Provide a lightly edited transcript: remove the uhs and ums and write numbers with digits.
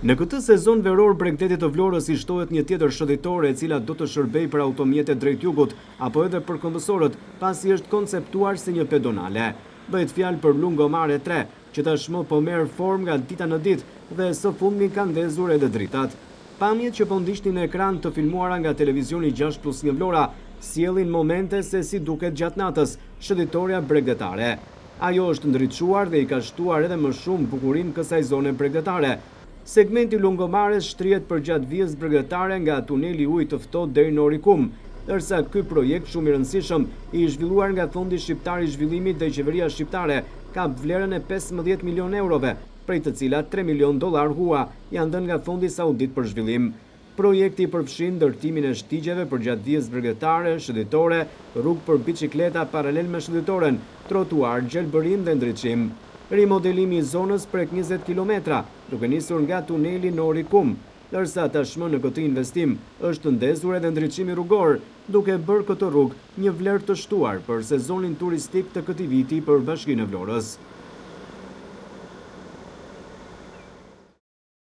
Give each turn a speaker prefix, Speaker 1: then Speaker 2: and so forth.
Speaker 1: Në këtë sezon veror bregdetit të Vlorës i shtohet një tjetër shëtitore e cila do të shërbejë për automjetet drejt jugut apo edhe për këmbësorët, pasi është konceptuar si një pedonale. Bëhet fjalë për Lungomare 3, që tashmë po merr formë nga dita në ditë dhe së fundmi ka ndezur edhe dritat. Pamjet që po ndiqni në ekran të filmuara nga televizioni 6+1 Vlora sjellin momente se si duket gjatë natës shëtitorja bregdetare. Ajo është ndriçuar dhe i ka shtuar edhe më shumë bukurinë kësaj zone bregdetare. Segmenti Lungomares shtrihet përgjatë vijës bregdetare nga tuneli i Ujit të Ftohtë deri në Orikum, ndërsa ky projekt shumë i rëndësishëm i zhvilluar nga Fondi Shqiptar i Zhvillimit dhe qeveria shqiptare kap vlerën e 15 milionë eurove, prej të cilat 3 milionë dollarë hua janë dhënë nga Fondi Saudit për Zhvillim. Projekti përfshin ndërtimin e shtigjeve përgjatë vijës bregdetare, shëtitore, rrugë për bicikleta paralel me shëtitoren, trotuar, gjelbërim dhe ndriçim. Rimodelimi i zonës prek 20 kilometra, duke nisur nga tuneli në Orikum, ndërsa tashmë në këtë investim është ndezur edhe ndriçimi rrugor, duke bërë këtë rrugë një vlerë të shtuar për sezonin turistik të këtij viti për Bashkinë e Vlorës.